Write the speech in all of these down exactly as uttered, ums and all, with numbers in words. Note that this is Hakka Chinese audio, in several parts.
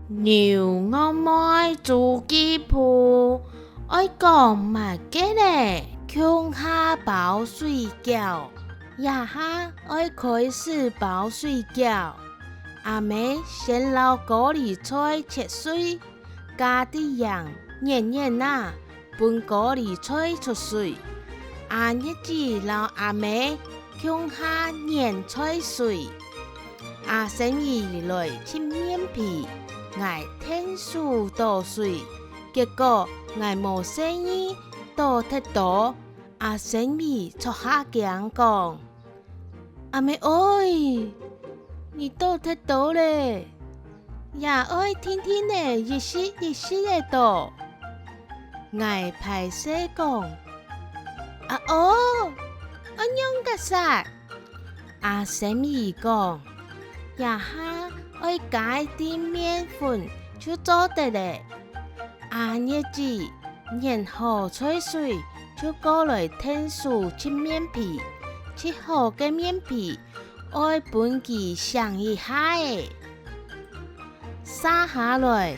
牛戇妹週記簿，愛講麼个呢？共下包水餃，這下愛開始包水餃。阿姆先摎高麗菜切碎，加滴鹽，捻捻啊，分高麗菜出水。阿月姊摎阿姆共下捻菜水。阿仙姨來擛麵皮，𠊎𢯭手倒水，結果𠊎無細義倒忒多。阿仙姨著下驚講：「阿姆哀，你倒忒多咧！」也愛定定仔一息一息仔倒。𠊎歹勢講：「啊哦，愛仰結煞？」阿仙姨講：「這下愛加一滴麵粉就做得咧。」阿月姊捻好菜水，就過來𢯭手擛麵皮，擛好个麵皮 愛分佢醒一下仔。續下來，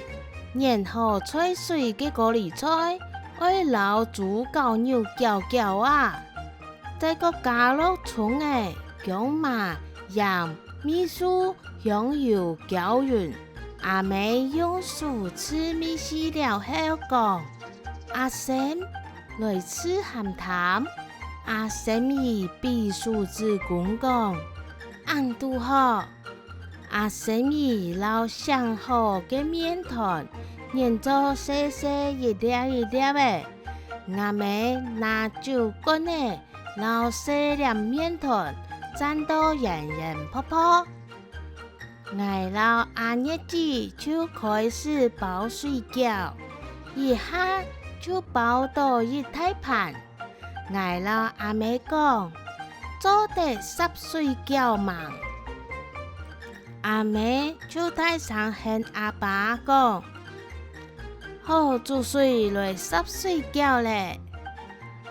捻好菜水个高麗菜，愛摎豬絞肉攪攪啊，再過加落蔥仔、薑嫲、鹽、味素、香油攪勻。阿姆用手試味緒了後講：「阿仙，來試鹹淡。」阿仙姨比手指公講：「恁堵好。」 阿仙姨摎醒好个麵團捻做細細一粒一粒仔，阿姆拿酒罐仔摎細粒麵團攢到圓圓泡泡。𠊎摎阿月姊就開始包水餃，一下就包到一大盤。 𠊎摎阿姆講：「做得煠水餃吂？」阿姆就大聲喊阿爸講：「好煮水來煠水餃咧！」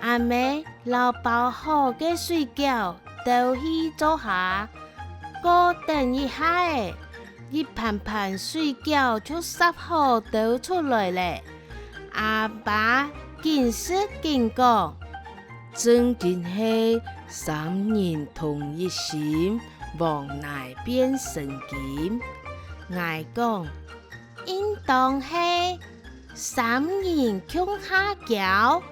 阿姆摎包好个水餃兜去灶下，過等一下仔， 一盤盤水餃就煠好兜出來咧。阿爸緊食緊講：「正經係三人同一心，黃泥變成金。」𠊎講：「應當係三人共下攪，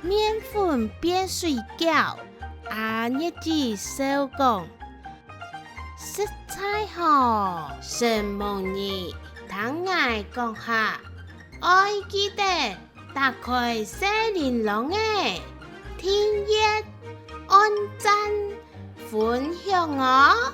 麵粉變水餃。」阿月姊笑講： 「實在吼！承蒙你聽𠊎講下，愛記得打開細鈴啷仔，訂閱、按讚、分享哦！」